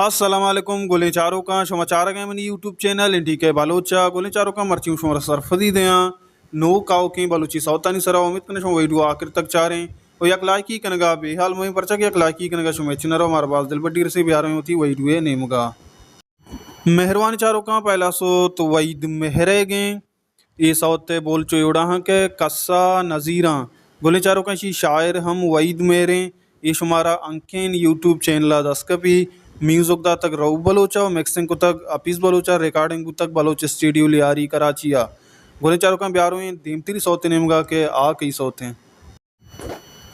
السلام علیکم گلیں چاروکاں، شما چارگ ءَ منی یوٹیوب چینل این ڈی کے بلوچ ءَ۔ گلیں چاروکاں، مرچی شما را سرپدی دیاں نوک آؤکیں بلوچی سوتانی سرا۔ امید کناں شما ویڈیو آخر تک چاریں و یک لائکی کنگا بے حال مبیں، پرچا کہ یک لائکی کنگا شما چنرا مارا باز دلبڈی رسی۔ بیاریں وتی ویڈیو ءِ نیمگا۔ مہروان چاروکاں، پہلا سوت وحید مہر ءِ گیں۔ اے سوت ءِ بول چو اے وڑا ہاں کہ کسا نزیراں۔ گلیں چاروکاں، اشی شاعر ہم وحید مہر ایں۔ اے شمارا انکین یوٹیوب چینل ءَ دست کپی۔ میوزک داتگ رؤف بلوچ ءَ و مکسنگ کتگ حفیظ بلوچ ءَ، ریکارڈنگ بوتگ بلوچ اسٹوڈیو لیاری کراچی ءَ۔ گلیں چاروکاں، بیارویں دیمتری سوت ءِ نیمگا کہ آ کئی سوت ایں۔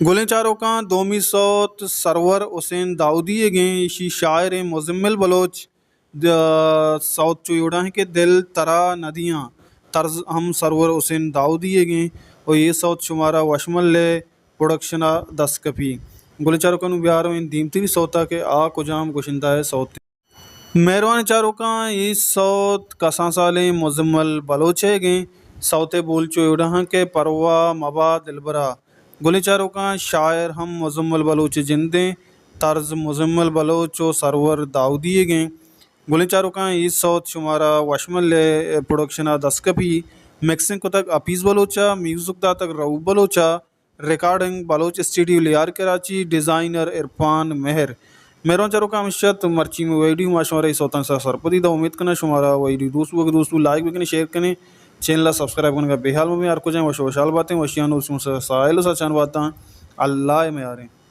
گلیں چاروکاں، دومی سوت سرور حسین داؤدی ءِ گیں۔ اشی شاعر ایں مزمل بلوچ۔ د-، سوت چو اے وڑا ایں کہ دل ترا ندیاں، طرز ہم سرور حسین داؤدی ءِ گیں و اے سوت شمارا وشمل ءِ پروڈکشن ءَ دست کپی۔ گلیں چاروکاں، نوں بیارویں دیمتری سوت ءَ کہ آ کجام گشندہ ءِ سوت ایں۔ مہروان چاروکاں، اے سوت کسان سالیں مزمل بلوچ ءِ گیں۔ سوت ءِ بول چو اے وڑا ہاں کہ پرواہ مبا دلبرا۔ گلیں چاروکاں، شاعر ہم مزمل بلوچ ءِ جند ایں، طرز مزمل بلوچ و سرور داؤدی ءِ گیں۔ گلیں چاروکاں، اے سوت شمارا وشمل ءِ پروڈکشن ءَ دست کپی۔ مکسنگ کتگ حفیظ بلوچ ءَ، میوزک داتگ رؤف بلوچ ءَ، ریکارڈنگ بلوچ اسٹوڈیو لیار کراچی، ڈیزائنر عرفان مہر۔ مہروان چاروکاں، ہمیش ات مرچی مئے ویڈیو، ما شمارا اے سوتانی سرا سرپدی دا۔ امید کناں شمارا ویڈیو دوست بوگ، دوست بو لائک بکنیں، شیئر کنیں، چینل ءَ سبسکرائب کنگا بے حال مبیں۔ ہر کجا وش و وشحال باتیں، وشیانی ساحل و ساچان باتاں۔ اللہ ءِ میاریں۔